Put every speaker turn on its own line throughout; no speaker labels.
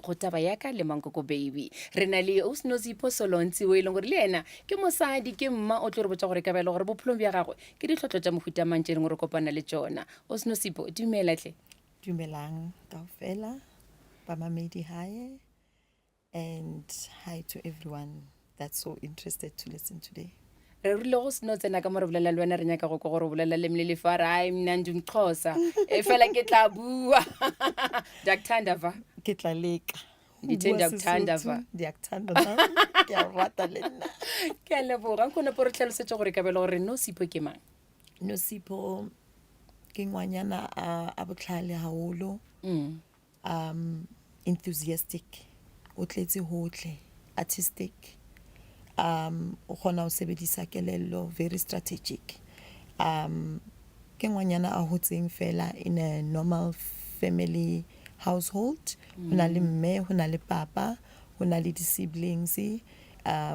go Taba Ya Ka le Mankoko Baby. Re na le Ausi Nozipho Solontsi o e leng gore le yena ke mosadi, ke mma, o tlo re botša gore ka bjalo gore bophelong bja gagwe ke ditlhotlo tša mohuta mang tše dingwe re kopana le tšona. Ausi Nozipho, dumela tle.
Dumelang kaofela bamamedi hae and hi to everyone that's so interested to listen today.
Re rile go seno tsena ka mo re bolela le wena re nyaka go kwa gore o bolela leme le lefe, a re ai mna ndimxhosa e fela ke tla bua. Ndiyakuthanda va.
Ke tla leka.
Ndithe ndiyakuthanda va.
Ndiyakuthanda nam. Ke a rata le nna.
Ke a leboga. Nkgono po re tlhalosetše gore ka bjalo gore Nosipho ke mang?
Nosipho ke ngwanyana a, a botlhale haholo. Enthusiastic, o tletse hohle, artistic, o kgona ho sebedisa kelello, very strategic. Ke ngwanyana a hotseng fela in a normal family household. Ho na le mme, ho na le papa, ho na le di-siblings,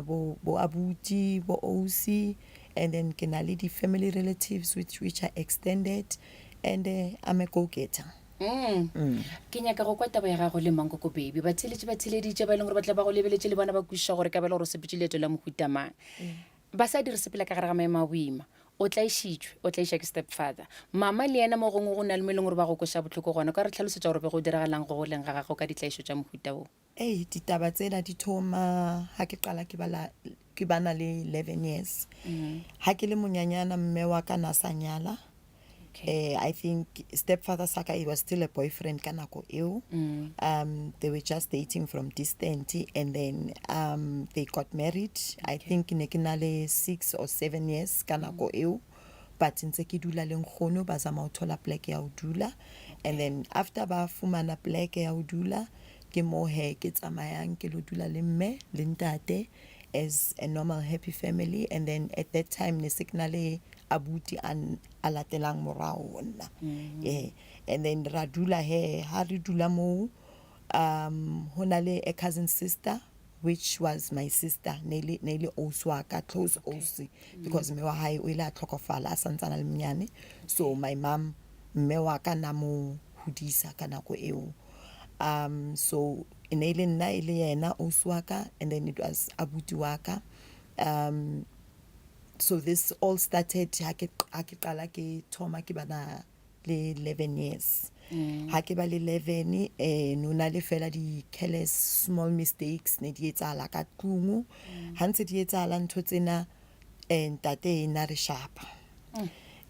bo bo abuti, bo ausi, and then ke na le di-family relatives which are extended, and I'm a go-getter.
Ke nyaka go kwa taba ya gago le Mankoko Baby. Batheeletši ba theeleditše, ba e leng gore ba tla ba go lebeletše le bona ba kwešiša gore ka bjale gore o sepetše leeto la mohuta mang. Basadi re sepela ka gare ga maemo a boima. O tlaišitšwe, o tlaiša ke stepfather. Mama le yena mo gongwe go na le mo e leng gore ba go kweša bohloko gona. O ka re hlalosetša gore be go diragalang go goleng ga gago ka ditlaišo tša mohuta wo?
Ei, ditaba tsena di thoma ha ke qala ke bala ke bana le 11 years. Ha ke le monyanyana mme wa ka na sa nyala. Okay. I think stepfather sa ka, he was still a boyfriend ka nako eo. They were just dating from distant and then they got married. I think ne ke na le 6 or 7 years ka nako eo. But ntse ke dula le nkgono, ba zama ho thola pleke ya ho dula. And then after ba fumana pleke ya ho dula, ke mo he ke tsamayang ke lo dula le mme le ntate as a normal happy family. And then at that time ne se ke na le abuti a a latelang morao ho nna. Yeah. And then ra dula he, ha re dula moo, ho na le a cousin sister which was my sister, ne le ne le ausi wa ka, close ausi, because mme wa hae o ile a tlhokofala a santsana le monyane. So my mom, mme wa ka na mo hodisa ka nako eo. So e ne e le nna e le yena ausi wa ka, and then it was abuti wa ka. So this all started ha ke ha ke qala ke thoma ke bana le 11 years. Ha ke ba le 11, no na le fela di careless small mistakes ne di etsahala ka tlung. Ha ntse di etsahala ntho tsena, ntate na re shapa.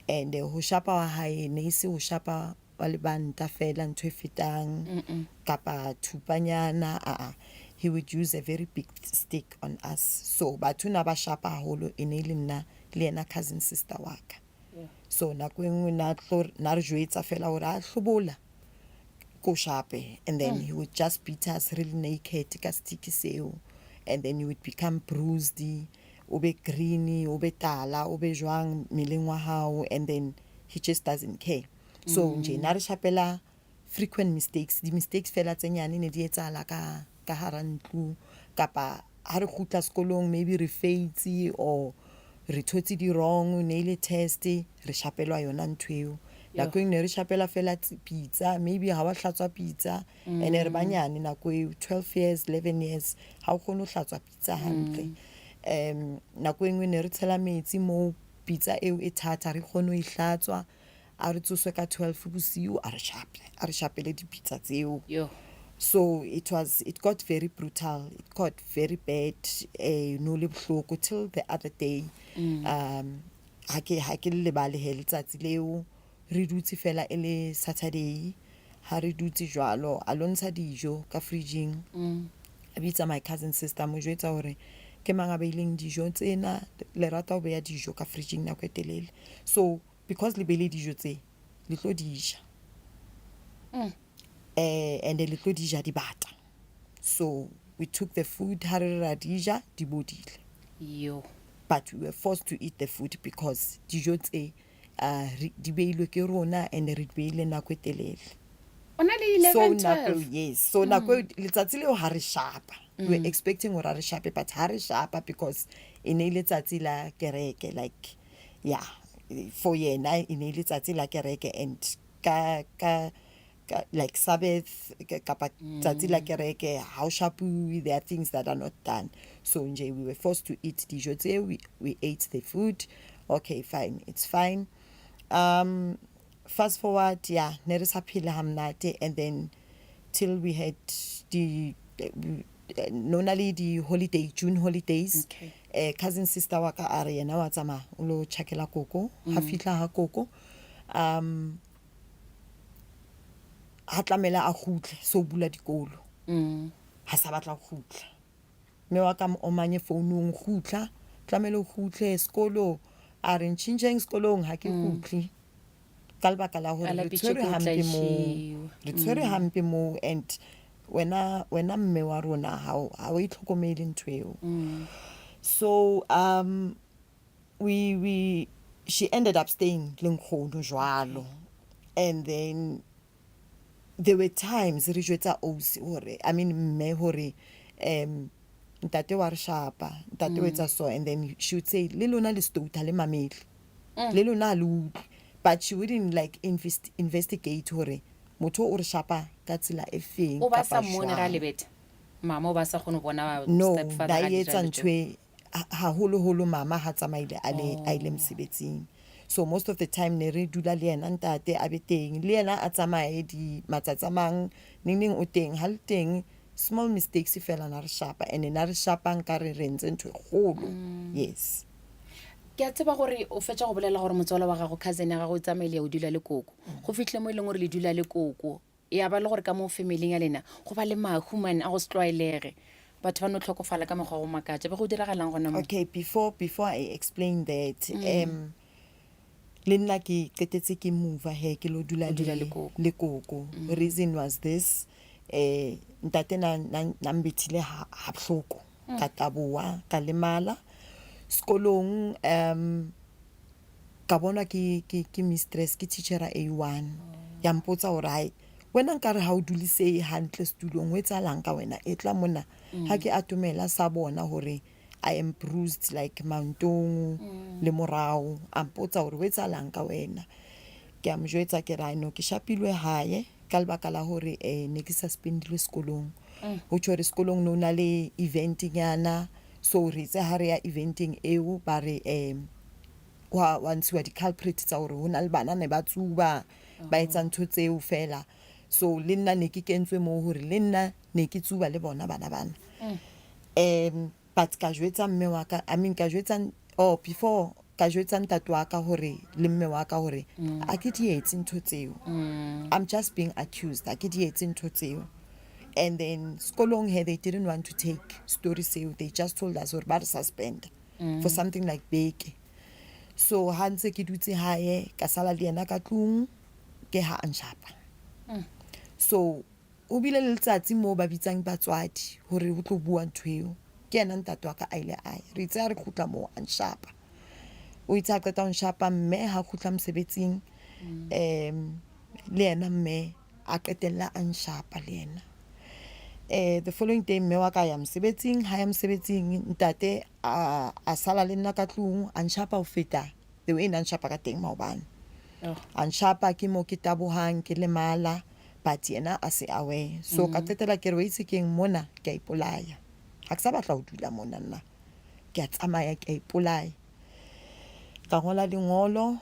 And ho shapa wa hae ne e se ho shapa wa lebanta fela ntho e fetang kapa thupanyana, aa. He would use a very big stick on us. So batho na ba shapa haholo e ne e le nna le yena cousin sister wa ka. So nako e nngwe na tlo na re jwetsa fela hore a hlobola ko shape, and then he would just beat us really naked ka stick seo, and then you would become bruised, o be green, o be tala, o be jwang mmeleng wa hao, and then he just doesn't care. So nje na re shapela frequent mistakes, di mistakes fela tse nyane ne di etsahala ka ka hara ntlo, kapa ha re kgutla sekolong maybe re faitse or re thotse di wrong, ne ile test, re shapelwa yona ntho eo. Nako e ne re shapela fela pitsa, maybe ha wa hlatswa pitsa, and re banyane nako eo, 12 years, 11 years, ha o kgone ho hlatswa pitsa hantle. Nako e nngwe ne re tshela metsi moo pitsa eo e thata re kgone ho e hlatswa, a re tsoswe ka 12 bosiu a re shape, a re shapele dipitsa tseo.
Yo.
So it got very brutal, it got very bad, no le bohloko till the other day. Ha ke ha ke le lebale he letsatsi leo, re dutse fela e le Saturday, ha re dutse jwalo, a lo ntsha dijo ka fridging. A bitsa my cousin sister, a mo jwetsa hore ke mang a beileng dijo tsena, le rata ho beha dijo ka fridging nako e telele. So because le beile dijo tse, le tlo di ja. And le tlo di ja dibata. So we took the food, ha re ra di ja, di bodile.
Yo.
But we were forced to eat the food because dijo tse di beilwe ke rona and re di beile nako e telele.
O na le
So
11,
nako
12.
yes, so nako eo letsatsi leo ha re shapa. We were expecting hore a re shape, but ha re shapa because e ne e letsatsi la kereke, like yeah, for yena e ne e letsatsi la kereke, and ka ka Ka, like Sabbath kapa tsatsi la kereke ha o shapuwe, there are things that are not done. So nje we were forced to eat dijo tseo, we ate the food. Okay, fine, it's fine. Fast forward, yeah, ne re sa phele ha monate, and then till we had di no na le di holiday, June holidays.
Okay.
Cousin sister wa ka a re yena wa tsamaya o lo tjhakela koko. Ha fihla ha koko, ha tlamela a kgutle, so bula dikolo. Ha sa batla ho kgutla. Mme wa ka mo omanye founung, kgutla, tlamehile o kgutle sekolo. A re ntjhintjheng sekolong ha ke kgutle. Ka lebaka la hore
A
re
lapitše
tshwerwe
ke ho
hampe moo.
tlaišiwa.
Re tshwerwe hampe moo, and wena, wena mme wa rona ha o, ha o itlhokomele ntho eo. So we she ended up staying le nkgono jwalo. And then there were times re jwetsa ausi hore, I mean mme hore, ntate wa re shapa, ntate o etsa so, and then she would say le lona le stout ha le mamele. Le lona ha le utlwe. But she wouldn't like investigate hore motho o re shapa ka tsela e feng
O ba
kapa
sa mmone ga
jwang.
lebeta? Mama o ba sa kgone ho bona
No,
stepfather
ba
ha dira
etsa
dilo
ntho e haholoholo mama ha tsamaile a le, a ile mosebetsing. So most of the time ne re dula le yena ntate a be teng, le yena a tsamaye di matsatsi a mang, neng neng o teng, ha le teng small mistakes fela na re shapa, and na re shapa nka re re entse ntho e kgolo. Yes.
Ke a tseba gore o fetša go bolela gore motswala wa gago, cousin ya gago o tsamaile ya o dula le koko. Go fihle mo e leng gore le dula le koko, ya ba le gore ka mo familing ya lena go ba le mahu man a go se tlwaelege, batho ba no tlhokofala ka mokgwa wa go makatša. Be go diragalang gona mo?
Okay, before I explain that, le nna ke qetetse ke move he ke lo dula
O dula
le
le koko.
le koko. Reason was this, ntate na, na, na mbethile ha, ha bohloko. Ka taboha, ka lemala. Sekolong, ka bonwa ke, ke, ke mistress, ke teachera A one. Ya mpotsa hore hai, wena nkare ha o dulisehe hantle setulong, ho etsahalang ka wena? E tla mona. Ha ke atomela sa bona hore I am bruised like maotong le morao. A mpotsa hore ho etsahalang ka wena? Ke a mo jwetsa ke re, hai no, ke shapilwe hae ka lebaka la hore ne ke suspendilwe sekolong. Ho tjho hore sekolong no na le event nyana, so re itse ha re ya eventeng eo ba re wa ntshiwa di-culprit tsa hore ho na le bana ne ba tsuba, ba etsa ntho tseo fela. So le nna ne ke kentswe moo hore le nna ne ke tsuba le bona bana bana. But ka jwetsa mme wa ka, I mean ka jwetsa, oh before ka jwetsa ntate wa ka hore le mme wa ka hore a ke di etse ntho tseo. I'm just being accused, a ke di etse ntho tseo. And then sekolong he they didn't want to take story seo, they just told us hore ba re suspend for something like beke. So ha ntse ke dutse hae, ka sala le yena ka tlung, ke ha a nshapa. So o bile le letsatsi moo ba bitsang batswadi hore ho tlo bua ntho eo. Ke yena ntate wa ka a ile a ya. Re itse ha re kgutla moo a nshapa. O itse ha qeta ho nshapa, mme ha kgutla mosebetsing, le yena mme a qetella a nshapa le yena. The following day mme wa ka ya mosebetsing, ha ya mosebetsing ntate a sala le nna ka tlung, a nshapa ho feta the way na nshapa ka teng maobane. A nshapa ke mo ke tabohang ke lemala, but yena a se aware. So ka qetela ke re wa itse keng, mona ke a ipolaya. Ha ke sa batla ho dula mona nna. Ke a tsamaya ke a ipolaya. Ka ngola lengolo,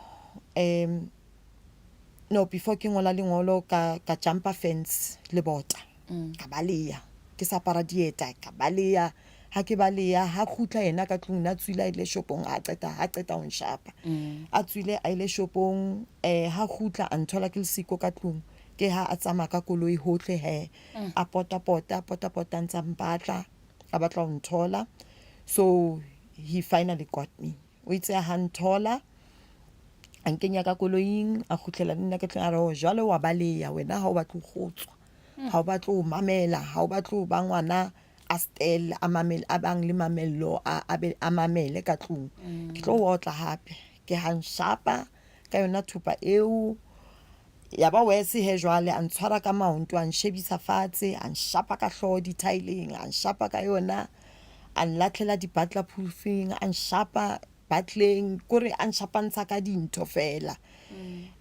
no before ke ngola lengolo ka, ka jumpa fence lebota. Ka baleha, ke sa apara dieta, ka baleha. Ha ke baleha, ha kgutla yena ka tlung, na tswile a ile shopong, ha qeta, ha qeta ho nshapa. A tswile a ile shopong, ha kgutla a nthola ke le siko ka tlung. Ke ha a tsamaya ka koloi hohle he. A pota pota, pota pota ntsa mpatla, a batla ho nthola. So he finally got me. O itse ha nthola, a nkenya ka koloing, a kgutlela le nna ka tlung, a re, oh, jwale wa baleha wena, ha o batle ho kgotswa, ha o batle ho mamela, ha o batle ho ba ngwana a stel, a mamele, a bang le mamello, a, a be, a mamele ka tlung. Ke tlo otla hape. Ke ha nshapa ka yona thupa eo. Ya ba worse he jwale, a ntshwara ka maoto, a nshebisa fatshe, a nshapa ka hlooho dithaeleng, a nshapa ka yona, a nlatlhela di-butler proofing, a nshapa butleng, kore a nshapantsha ka dintho fela.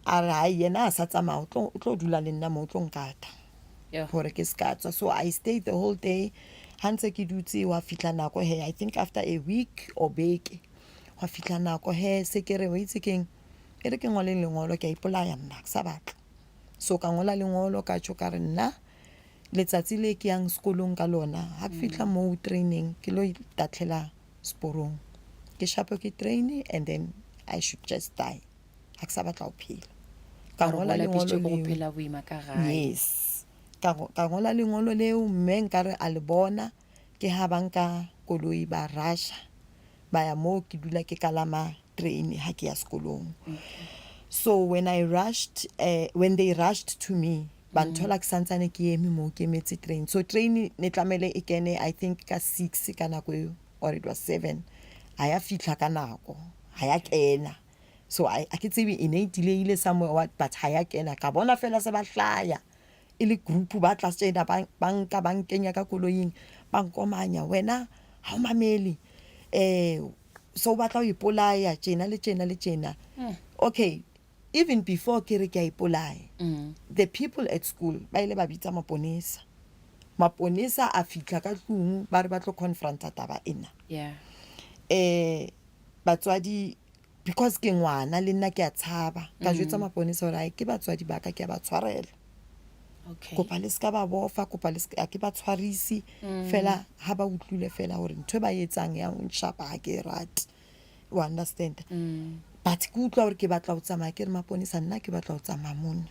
A re hai yena a sa tsamaya o tlo o tlo dula le nna mo o tlo nkata gore ke se ka tswa. So I stayed the whole day ha ntse ke dutse wa fihla nako he I think after a week or beke gwa fihla nako he se ke re o itse keng e re ke ngwale lengolo ke a ipolaya nna ke sa batla. So ka ngola lengolo ka tjho ka re nna letsatsi le ke yang sekolong ka lona ha ke fihla moo training ke lo itatlhela seporong ke shape ke train and then I should just die. Ga ke sa batla go phela. Ka ngola lengolo
leo. Phela boima ka gae.
Yes. Ka ka ngola lengolo leo mme nkare a le bona ke ha ba nka koloi ba rusha ba ya moo ke dula ke kalama train ha ke ya sekolong. So when I rushed uh, when they rushed to me ba nthola ke santsane ke eme moo ke emetse train. So train ne tlamehile e kene I think ka 6 ka nako eo or it was 7. Ha ya fihla ka nako, ha ya kena. So I a ke tsebe e ne e delay-ile somewhere what but ha ya kena ka bona fela se ba hlaya e le group ba tla tjena ba ba nka ba nkenya ka koloing ba nkomanya wena ha o mamele eh so o batla ho ipolaya tjena le tjena le tjena okay even before ke re ke a ipolaya the people at school ba ile ba bitsa maponesa maponesa a fihla ka tlung ba re ba tlo confronta taba ena
yeah
eh batswadi because ke ngwana le nna ke a tshaba ka jwetsa maponesa gore ai ke batswadi ba ka ke a ba tshwarela
okay
kopa le ska ba bofa kopa le ska ke ba tshwarisi fela ha ba utlwile fela hore ntho e ba e etsang ya ho nshapa ha ke e rate wa understand but ke utlwa hore ke batla ho tsamaya ke re maponesa nna ke batla ho tsamaya mona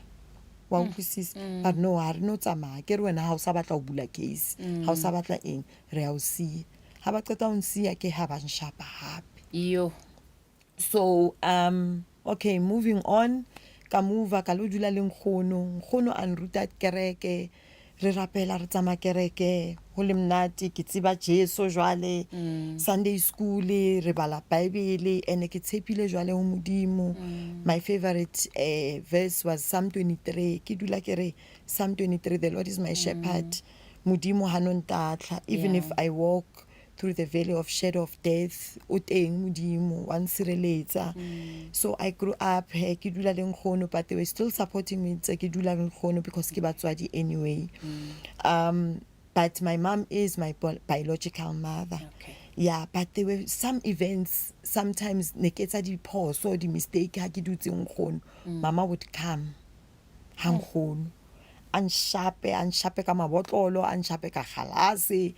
wa utlwisisa but no ha re no tsamaya ke re wena ha o sa batla ho bula case ha o sa batla eng re a o siya ha ba qeta ho nsiya ke ha ba nshapa hape
iyo
so um okay moving on ka mova ka lo dula le nkgono nkgono a nruta kereke re rapela re tsamaya kereke go le monate ke tseba jesu jwale sunday school re bala bible ene ke tshepile jwale ho modimo my favorite uh, verse was psalm 23 ke dula ke re psalm 23 the lord is my shepherd modimo ha no ntatlha even
Yeah.
if i walk through the valley of shadow of death o teng modimo wa nsireletsa so i grew up he ke dula le nkgono but they were still supporting me ntse ke dula le nkgono because ke batswadi anyway but my mom is my biological mother
Okay.
yeah but there were some events sometimes ne ke etsa diphoso di-mistake ha ke dutse nkgono mama would come ha nkgono a nshape a nshape ka mabotlolo a nshape ka galase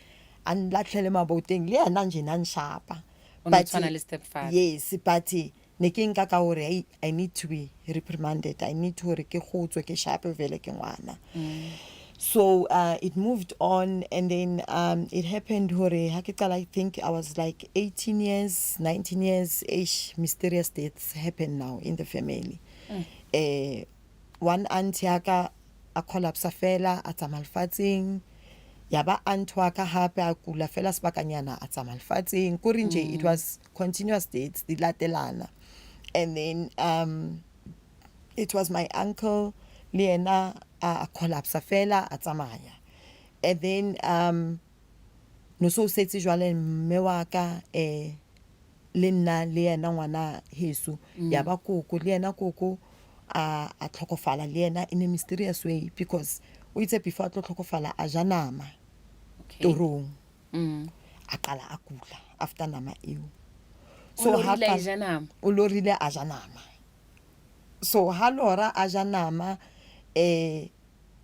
a nlatlhele maboteng le yena nje na nshapa
O no tshwana le stepfather.
yes but ne ke nka ka hore hey, i need to be reprimanded i need hore ke kgotswe ke shape vele ke ngwana so it moved on and then it happened hore ha ke qala i think i was like 18 years 19 years eish mysterious deaths happen now in the family eh one aunt ya ka a collapse fela a tsamaya lefatsheng ya ba aunt wa ka hape a kula fela sebakanyana a tsamaya lefatsheng kore nje it was continuous dates di latelana and then it was my uncle le yena a collapse fela a tsamaya and then no so setse jwale mme wa ka eh le nna le yena ngwana heso ya ba koko le yena koko a a tlhokofala le yena in a mysterious way because o itse before a tlo tlhokofala a ja nama torong a qala a kula after nama eo.
O
ha
lorile a
qala-
ja nama?
o lorile a ja nama so ha lora a ja nama eh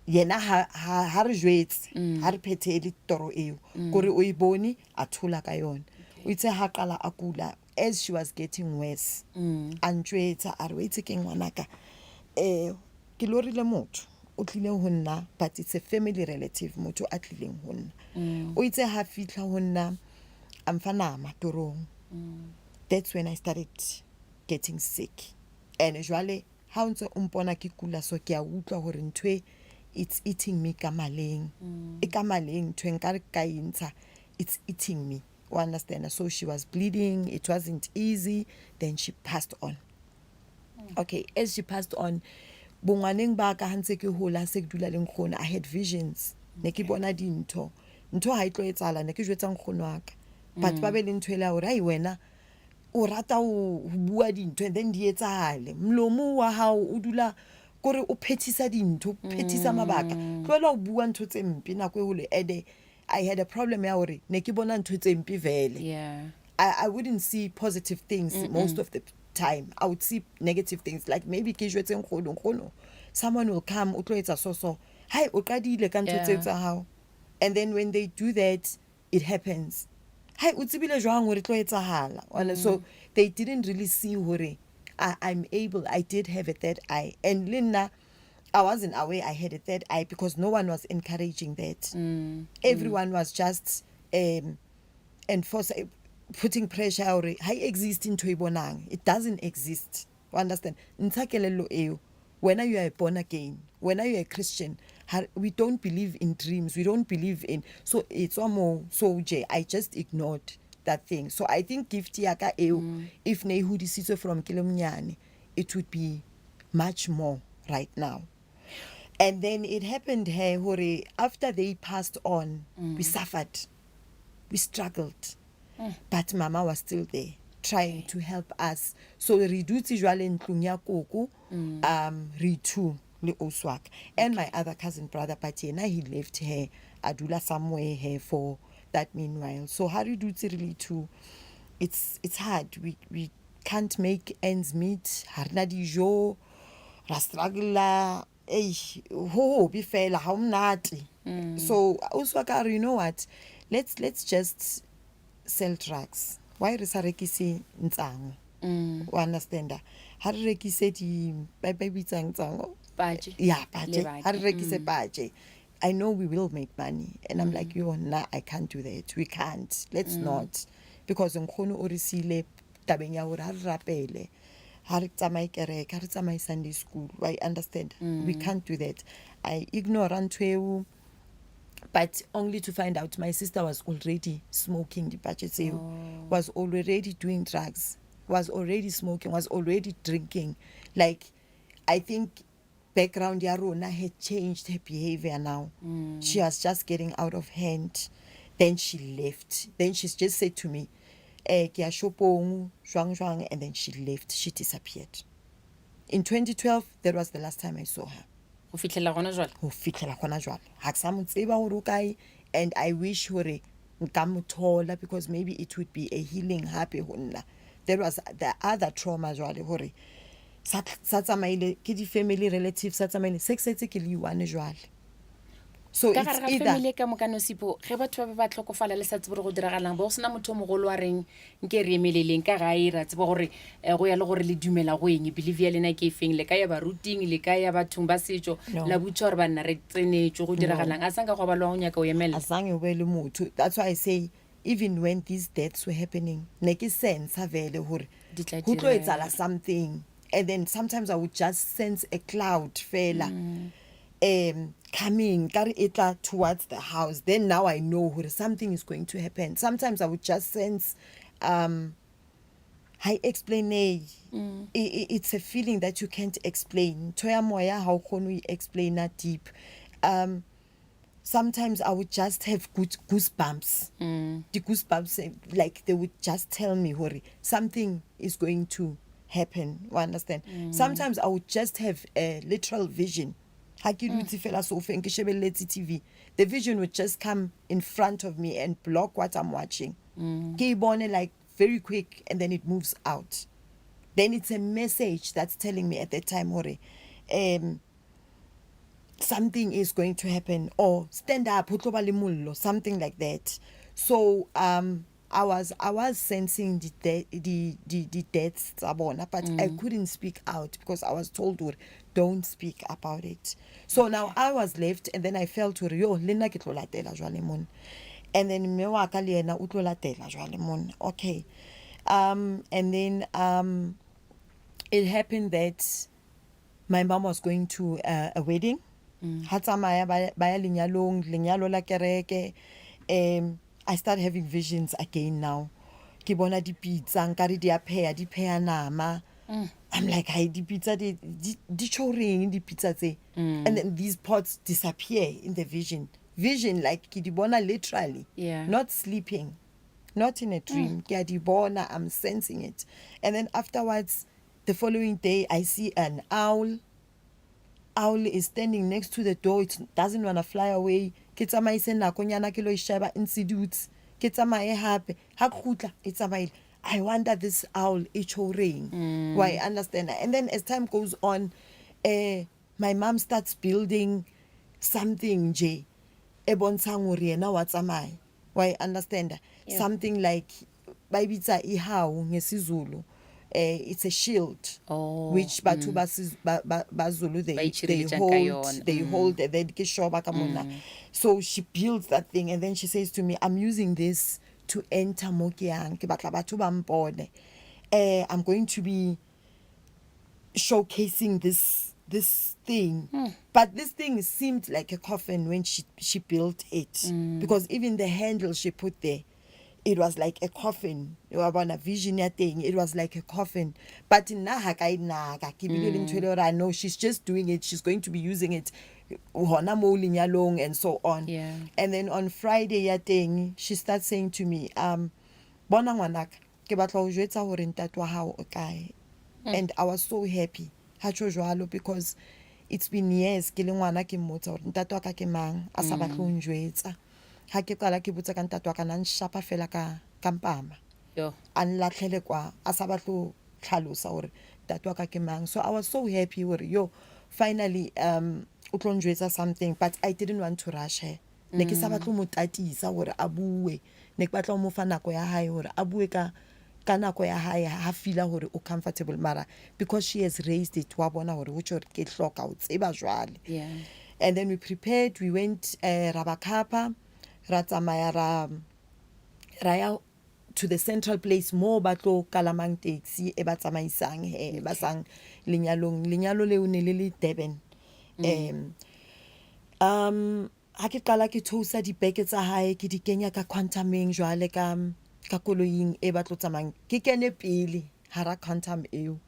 yena ha ha ha re jwetse ha re phethele toro eo kore o e bone a thola ka yona o itse ha qala a kula as she was getting worse a ntjwetsa a re o itse ke ngwanaka eh ke lorile motho o tlile ho nna but it's a family relative motho a tlileng ho nna o itse ha fihla ho nna a mfa nama torong that's when i started getting sick and jwale ha o ntse o mpona ke kula so ke a utlwa hore ntho e it's eating me ka maleng e ka maleng ntho e nka re ka e ntsha it's eating me o understand so she was bleeding it wasn't easy then she passed on okay as she passed on bongwaneng ba ka ha ntse ke hola se ke dula le nkgono i had visions ne ke bona dintho ntho ha e tlo etsahala ne ke jwetsa nkgono wa ka but ba be le ntho ele ya hore ai wena O rata ho bua dintho and then di etsahale. Molomo wa hao o dula kore o phethisa dintho, o phethisa mabaka. Tlohela ho bua ntho tse mpe nako e hole. Ene I had a problem ya hore ne ke bona ntho tse mpe vele.
Yeah.
I wouldn't see positive things mm -mm. most of the time. I would see negative things like maybe ke jwetse nkgono nkgono someone will come o tlo etsa so so. Hai o qadile ka ntho tseo tsa hao. And then when they do that it happens. Hai o tsebile jwang hore tlo etsahala? Mm. So they didn't really see hore I'm able I did have a third eye and le nna I wasn't aware I had a third eye because no one was encouraging that. Mm. Everyone mm. was just um, enforce putting pressure hore ha e exist ntho e bonang. It doesn't exist. You understand? Ntsha kelello eo. Wena you are born again. Wena you are a Christian. Ha, we don't believe in dreams. We don't believe in so etswa moo. So je I just ignored that thing. So I think gift ya ka eo mm. if ne e hodisitswe from ke le monyane it would be much more right now. And then it happened here hore after they passed on mm. we suffered. We struggled. Mm. But mama was still there trying to help us. So re dutse jwale ntlong ya koko mm. um re two le oswak and my other cousin brother but yena he left her a dula somewhere here for that meanwhile. So ha re dutse re le two it's hard we can't make ends meet ha rena dijo ra struggle ei ho hobe fela ha o monate mm. so ausi wa ka re you know what let's, let's just sell drugs why re sa rekise ntsango mm. o understanda ha re rekise di ba ba bitsang tsango
Patše.
ya patše
Le
ha re rekise
mm.
patše i know we will make money and i'm mm. like yo nna i can't do that we can't let's mm. not because nkgono o re siile tabeng ya gore ha re rapele ha re tsamaye kereke ha re tsamaye sunday school i understand mm. we can't do that i ignore ntho eo but only to find out my sister was already smoking dipatše tseo oh. was already doing drugs was already smoking was already drinking like i think background ya rona had changed her behavior now mm. she was just getting out of hand then she left then she just said to me eh ke ya shopong jwang jwang and then she left she disappeared in 2012 that was the last time i saw her
go fitlhela gona jwale
go fitlhela gona jwale ga ke sa mo tseba gore o kae and i wish gore nka mo thola because maybe it would be a healing hape go nna there was the other trauma jwale gore sa sa tsamaile ke di-family relatives sa tsamaile se ke setse ke le one jwale so
ka gare
it's
ga
either
family ka moka nosipho ge batho ba be ba tlhokofala le sa tsebe gore go diragalang bo go sena motho o mogolo a reng nke re emeleleng ka gae ra tseba gore eh, go ya le gore le dumela go eng belief ya lena ke efeng le ka ya baruting le ka ya bathong ba setšo
No.
la butša gore banna re tsenetšwe go diragalang a sanka go ba le wa go nyaka o emelela
azange ube le motho that's why i say even when these deaths were happening ne ke sensa vele gore
Di tla
go tlo
direga.
etsala something and then sometimes i would just sense a cloud fela um coming ka re e tla towards the house then now i know gore something is going to happen sometimes i would just sense um ha e explain mm. it's a feeling that you can't explain ntho ya moya ha o kgone ho e explaina deep um sometimes I would just have good goosebumps. Mm. The goosebumps, like they would just tell me, hore, something is going to happen. You understand? Mm. Sometimes I would just have a literal vision. Ha ke dutse fela sofeng ke shebelletse TV. The vision would just come in front of me and block what I'm watching. Mm. Ke e bone like very quick and then it moves out. Then it's a message that's telling me at that time, hore, something is going to happen or stand up ho tlo ba le mollo something like that so um I was I was sensing the de- the the, the deaths tsa bona but mm. I couldn't speak out because I was told hore don't speak about it so okay. now I was left and then I felt hore yo le nna ke tlo latela jwale mona and then mme wa ka le yena o tlo latela jwale mona okay um and then um it happened that my mom was going to a wedding mm. ha tsamaya ba ya lenyalong lenyalo la kereke um i start having visions again now ke bona dipitsa nkare di a pheya di pheya nama mm. i'm like hai dipitsa di di tjho reng dipitsa tse mm. and then these pots disappear in the vision vision like ke di bona literally
yeah.
not sleeping. Not in a dream. Ke a di bona, I'm sensing it. And then afterwards, the following day, I see an owl. Owl is standing next to the door, it doesn't wanna fly away. Ke tsamaise nakonyana ke lo e sheba e ntse dutse. Ke tsamaye hape, ha ke kgutla e tsamaile. I wonder this owl e tjho reng. Mm. Why understand? And then as time goes on, eh my mom starts building something nje e bontshang hore yena wa tsamaya. Wa e understand? Yeah. Something like ba e bitsa ihawu ngesiZulu. Eh it's a shield
Oh,
which batho ba Siz- ba ba ba Zulu
Ba
they they
itšhireletsang ka
hold
yona.
they hold and then ke shoba ka mona. So she builds that thing and then she says to me I'm using this to enter mo ke yang ke batla batho ba mpone. Eh I'm going to be showcasing this this thing mm. but this thing seemed like a coffin when she she built it mm. because even the handle she put there it was like a coffin wa bona vision ya teng it was like a coffin but nna ha ka e naka ke bile le ntho e le gore i know she's just doing it she's going to be using it hona mo lenyalong and so on
yeah.
and then on friday ya teng she starts saying to me um bona ngwanaka Ke batla ho jwetsa hore ntate wa hao o kae. And I was so happy ha tjho jwalo because it's been years ke le ngwana ke mmotsa hore ntate wa ka ke mang a sa batle ho njwetsa. Ha ke qala ke botsa ka ntate wa ka na nshapa fela ka ka mpama.
Yo.
A nlatlhele kwa a sa batle ho tlhalosa hore ntate wa ka ke mang. So I was so happy hore yo finally um o tlo njwetsa something but I didn't want to rush her. Ne ke sa batle ho mo tatisa hore a bue. Ne ke batla ho mo fa nako ya hae hore a bue ka ka nako ya hae ha feela hore o comfortable mara because she has raised it wa bona hore ho tjho hore ke hloka ho tseba jwale.
Yeah.
And then we prepared, we went eh ra ba khapa, ra tsamaya ra ra ya to the central place moo ba tlo kalamang taxi e ba tsamaisang he ba sang lenyalong. Lenyalo leo ne le le Durban. Um um Ha ke qala ke theosa dibeke tsa hae ke di kenya ka quantum-eng jwale ka ka koloing e ba tlo tsamayang, ke kene pele hara quantum eo.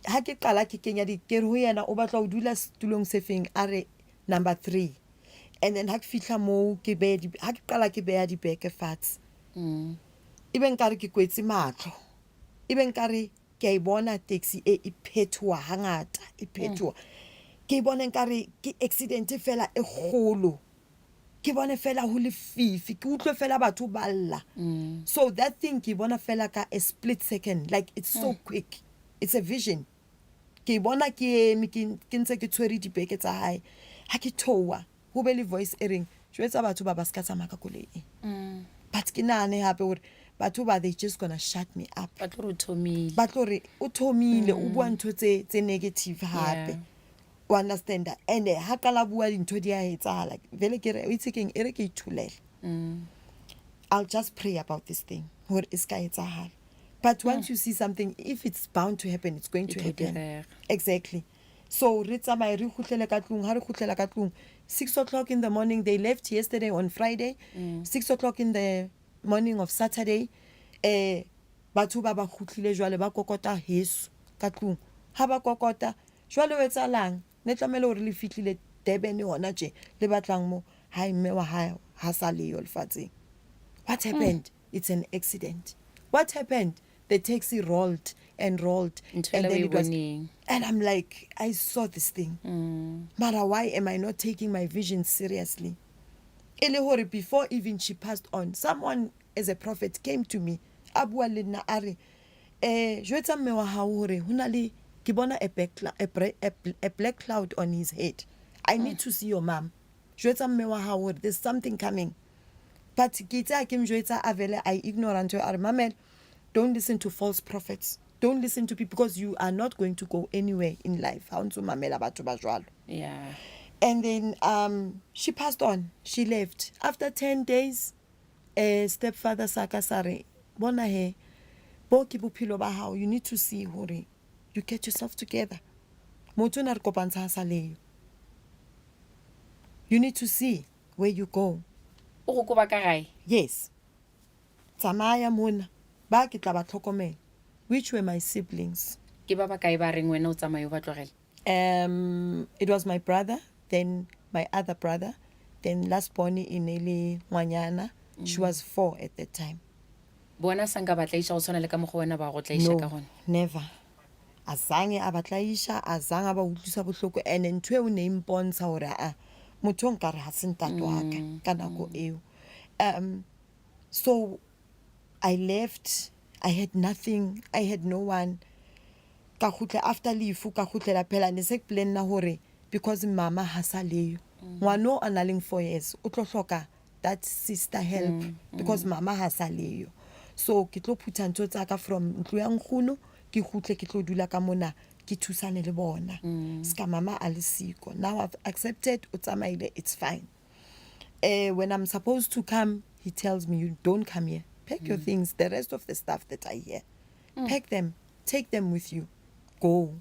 Ha ke qala ke kenya di ke re ho yena o batla ho dula setulong se feng a re number 3 and then ha ke fihla moo ke behe di ha ke qala ke beha dibeke fatshe ebe nkare ke kwetse mahlo ebe nkare Ke a e bona taxi e e phethoha hangata, e phethoha. Ke e bone nkare ke accident fela e kgolo. Ke bone fela ho lefifi, ke utlwe fela batho ba lla. So that thing ke e bona fela ka a split second, like it's so quick. It's a vision. Ke e bona ke eme ke ke ntse ke tshwere dibeke tsa hae. Ha ke theoha, ho be le voice e reng, jwetsa batho ba ba ska tsamaya ka koloi e. But ke nahane hape hore batho ba they just gonna shut me up.
Ba tlo re o thomile.
Ba tlo re o thomile o bua ntho tse tse negative hape.
Yeah.
O understand? And ha qala bua dintho di a etsahala. Vele ke re o itse keng e re ke ithulele. I'll just pray about this thing hore e ska etsahala. But once you see something if it's bound to happen it's going
E
to
tlo
happen.
direga.
Exactly. So re tsamaye re kgutlele ka tlung ha re kgutlela ka tlung 6 o'clock in the morning they left yesterday on Friday mm. 6 o'clock in the morning of Saturday eh batho ba ba kgutlile jwale ba kokota heso ka tlung ha ba kokota jwale o etsalang ne tlamehile hore le fihlile Durban hona tje le batlang mo hae mme wa hae ha sa leyo lefatsheng what happened mm. it's an accident what happened the taxi rolled and rolled
Ntho
and
ela
then
o e
it was
boneng.
and i'm like i saw this thing mm. mara why am i not taking my vision seriously e le gore before even she passed on someone as a prophet came to me a bua le nna a re eh jwetsa mme wa hao hore ho na le ke bona a black, a, a, a black cloud on his head i need mm. to see your mom jwetsa mme wa hao hore there's something coming but ke itse ha ke mjwetsa a vele a ignore ntho a re mamela don't listen to false prophets don't listen to people because you are not going to go anywhere in life ha o ntso mamela batho ba jwalo
yeah
and then um she passed on she left after 10 days eh stepfather sa ka sa re bona he bo ke bophelo ba hao you need to see hore you get yourself together motho o na re kopantsha ha sa leyo you need to see where you go
o go koba ka gae
yes tsamaya mona ba ke tla ba tlhokomela which were my siblings
ke ba bakae ba reng wena o tsamaye o ba tlogele
um it was my brother then my other brother then last born e ne le ngwanyana she was four at that time.
Bona sa nka ba tlaiša go tshwana le ka mokgwa wena ba go tlaiša
No,
ka gona.
never. A zange a ba tlaiša, a zange a ba utlwisa bohloko. And ntho eo ne e mpontsha gore aa motho o nkare ga se ntate wa ka ka nako eo. So I left, I had nothing, I had no one. Ka kgutla after lefu ka kgutlela phela ne se ke planna gore because mama ha sa leyo. Ngwana o a nang le 4 years o tlo hloka that sister help because mama ha sa leyo. So ke tlo phutha ntho tsa ka from ntlo ya nkgono ke kgutle ke tlo dula ka mona ke thusane le bona. Ska mama a le siko. Now I've accepted o tsamaile, it's fine. When I'm supposed to come, he tells me, you don't come here. Pack your things, the rest of the stuff that are here. Pack them, take them with you. Go.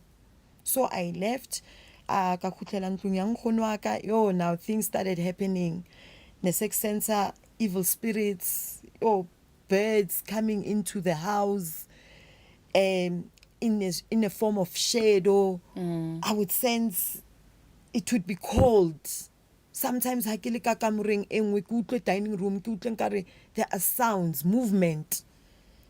So I left, ka kgutlela ntlong ya nkgono wa ka. Yo, now things started happening. Ne se ke sensa evil spirits, yo, birds coming into the house, in a form of shadow. I would sense it would be cold. Sometimes ha ke le ka kamoreng e nngwe ke utlwe dining room, ke utlwe nkare there are sounds, movement.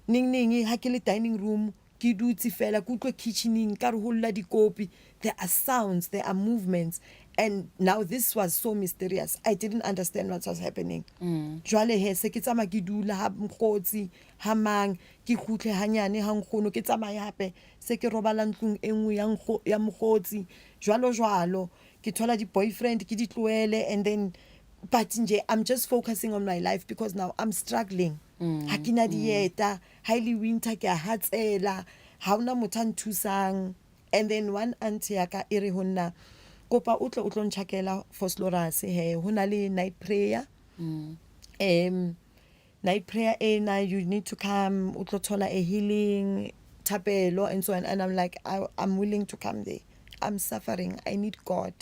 Neng neng ha ke le dining room ke dutse fela ke utlwe kitchening ka re ho lla dikopi. There are sounds, there are movements. And now this was so mysterious. I didn't understand what was happening. Jwale he se ke tsamaya ke dula ha mokgotsi, ha mang, ke kgutle hanyane ha nkgono, ke tsamaye hape se ke robala ntlong e nngwe ya nkgo, ya mokgotsi, jwalo jwalo. Ke thola di-boyfriend, ke di tlohele, and then but nje I'm just focusing on my life because now I'm struggling. Ha ke na dieta, ha e le winter ke a hatsela, ha hona motho a nthusang. And then one auntie ya ka e re ho nna, kopa o tle o tlo ntjhakela Vosloorus he, ho na le night prayer. Night prayer ena, you need to come, o tlo thola a healing, thapelo and so on. And I'm like, I'm willing to come there. I'm suffering. I need God.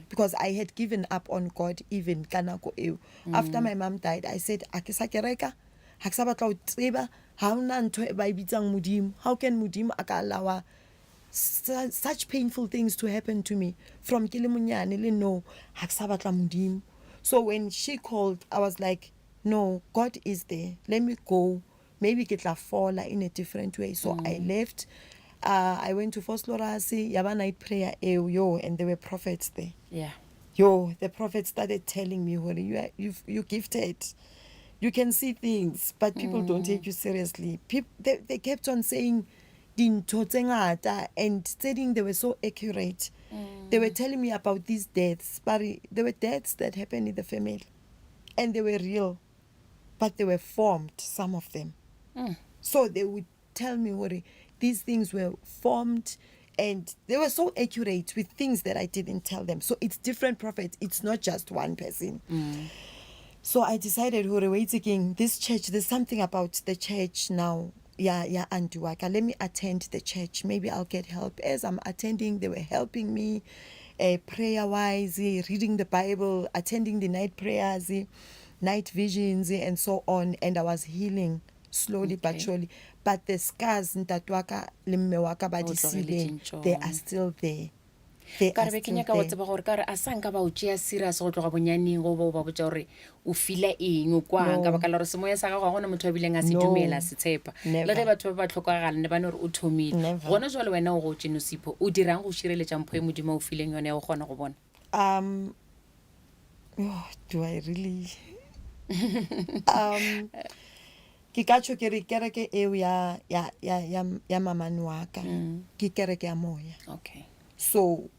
Because I had given up on God even ka nako eo. After my mom died, I said, a ke sa kereka, ha ke sa batla ho tseba, ha hona ntho e ba e bitsang Modimo. How can Modimo a ka allow such painful things to happen to me from ke le monyane le no, ha ke sa batla Modimo. So when she called, I was like, no, God is there. Let me go. Maybe ke tla fola in a different way. So I left. I went to Vosloorus, ya ba night prayer eo, yo, and there were prophets there. Yo, the prophet started telling me, hore, you are, you gifted. You can see things, but people don't take you seriously. They kept on saying dintho tse ngata, and tse ding they were so accurate. They were telling me about these deaths, but there were deaths that happened in the family, and they were real, but they were formed, some of them. So they would tell me, hore, these things were formed, and they were so accurate with things that I didn't tell them. So it's different prophets. It's not just one person. So I decided, hore, wait again, this church, there's something about the church now. Yeah, yeah, auntie wa ka, let me attend the church. Maybe I'll get help. As I'm attending, they were helping me, prayer-wise, reading the Bible, attending the night prayers, night visions, and so on. And I was healing slowly but surely. But the scars, ntate wa ka le mme wa ka ba
O
di
tlogeletseng
sileng, they
tšona.
are still there. They
Ka
are
re be ke
still
nyaka go
there.
tseba gore ka re a sa nka ba o tšea serious go tloga bonyaneng go ba o ba botša gore o fila eng, o kwang, ka
No.
baka la gore semoya sa gago ga gona motho a bileng a se
No.
dumela, a se tshepa. Le
Never.
ge batho ba ba tlhokagala ne ba no re o thomile.
Never.
Gona jwale wena o gotše Nosipho, o dirang go šireletša mpho e Modimo a o fileng yone ya go kgona go bona?
Oh, do I really? Ke ka tjho ke re kereke eo ya mamane wa ka, ke kereke ya moya. So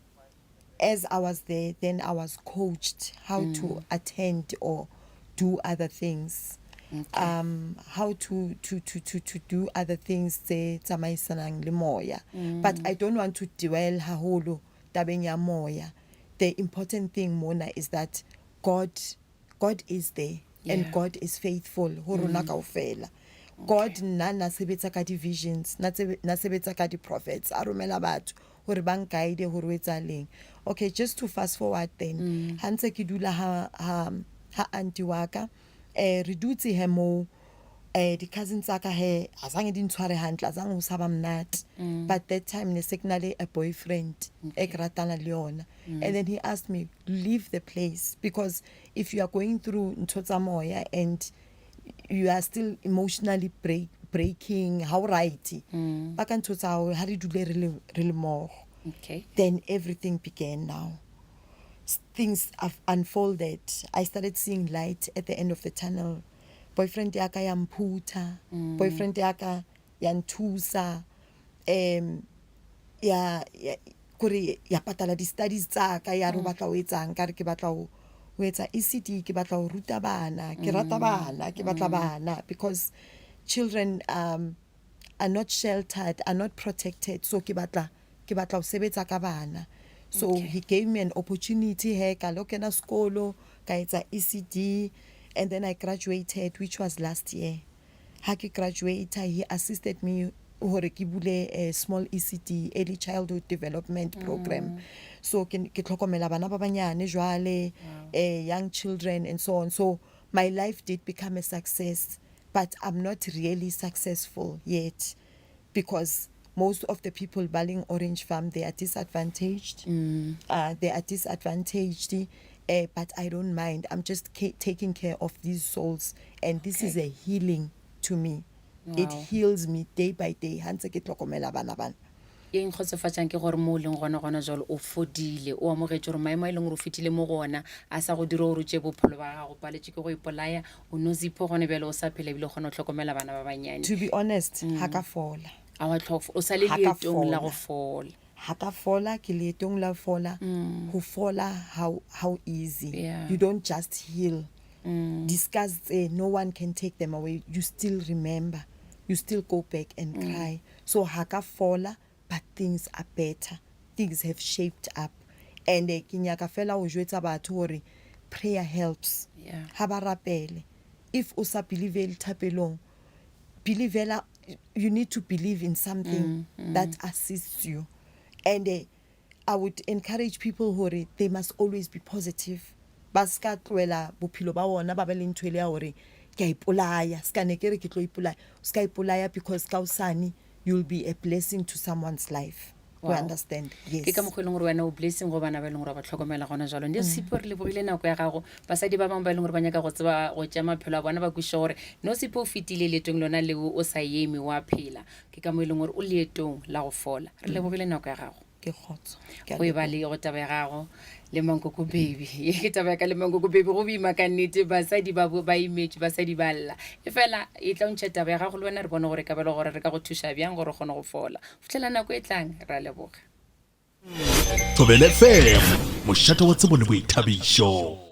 as I was there, then I was coached how to attend or do other things. How to do other things tse tsamaisanang le moya. But I don't want to dwell haholo tabeng ya moya. The important thing mona is that God is there and God is faithful ho rona kaofela. God nna na sebetsa ka di-visions, na sebetsa ka di-prophets, a romela batho hore ba nkaide hore o etsahaleng. Okay, just to fast forward then, ha ntse ke dula ha auntie wa ka, re dutse he moo, di-cousin tsa ka he, a zange di ntshware hantle, a zange ho sa ba monate. But that time ne se ke na le a boyfriend e ke ratana le yona. And then he asked me, leave the place, because if you are going through ntho tsa moya and you are still emotionally break, breaking ha o right ba ka ntho tsa hao ha re dule re le re le mmogo
Okay.
then everything began now S- things have unfolded i started seeing light at the end of the tunnel boyfriend ya ka ya mphutha boyfriend ya ka ya nthusa um ya ya kore ya patala di-studies tsa ka ya re o batla ho etsang ka re ke batla ho ho etsa ECD ke batla ho ruta bana ke rata bana ke batla bana because children um are not sheltered are not protected so ke batla ke batla ho sebetsa ka bana so
Okay.
he gave me an opportunity he ka lo kena sekolo ka etsa ECD and then I graduated which was last year ha ke graduate he assisted me hore ke bule a small ECD early childhood development program so ke ke tlhokomela bana ba banyane jwale eh young children and so on so my life did become a success but I'm not really successful yet because most of the people ba leng Orange Farm they are disadvantaged they are disadvantaged but I don't mind I'm just taking care of these souls and this is a healing to me it
Wow.
heals me day by day ha ntse ke tlhokomela bana bana
ye nkgotsofatšang ke gore mo o leng gona gona jalo o fodile o amogetše gore maemo a e leng gore o fetile mo go ona a sa go dire gore o tšee bophelo ba gago paletše ke go ipolaya o Nozipho gone bjale o sa phela ebile o kgona go hlokomela bana ba banyane
to be honest ha ka fola
a wa tlhof o sa le
Ha ka
leetong la go
fola.
fola
ha ka fola ke leetong la fola ho fola how how easy
Yeah.
you don't just heal discuss tse no one can take them away you still remember you still go back and cry so ha ka fola but things are better things have shaped up and eh, ke nyaka fela ho jwetsa batho hore prayer helps
Yeah.
ha ba rapele if o sa believe thapelong believela you need to believe in something that assists you and I would encourage people hore they must always be positive ba ska tlohela bophelo ba bona ba be le ntho ele ya hore ke a ipolaya ska ne ke re ke tlo ipolaya o ska ipolaya because ka hosane you'll be a blessing to someone's life
Wow.
you understand yes
ke ka mokgwa e leng gore wena o blessing go bana ba e leng gore ba tlhokomela gona jalo ndi Sipho re lebogile nako ya gago basadi ba bangwe ba e leng gore ba nyaka go tseba go tšea maphelo a bona ba kwešiša gore Nozipho o fetile leetong lona leo o sa eme wa phela ke ka mo e leng gore o leetong la go fola re lebogile nako ya gago
ke kgotso Ke a
go e ba le go taba ya gago le mankoko baby ye ke taba ya ka le mankoko baby go boima ka nnete basadi ba ba imetše basadi ba lla e fela e tla o ntšha taba ya gago le wena re bone gore ka bele gore re ka go thuša bjang gore o kgone go fola fitlhela nako e tlang ra leboga
Thobela FM, mošate wa tsebo le boithabišo.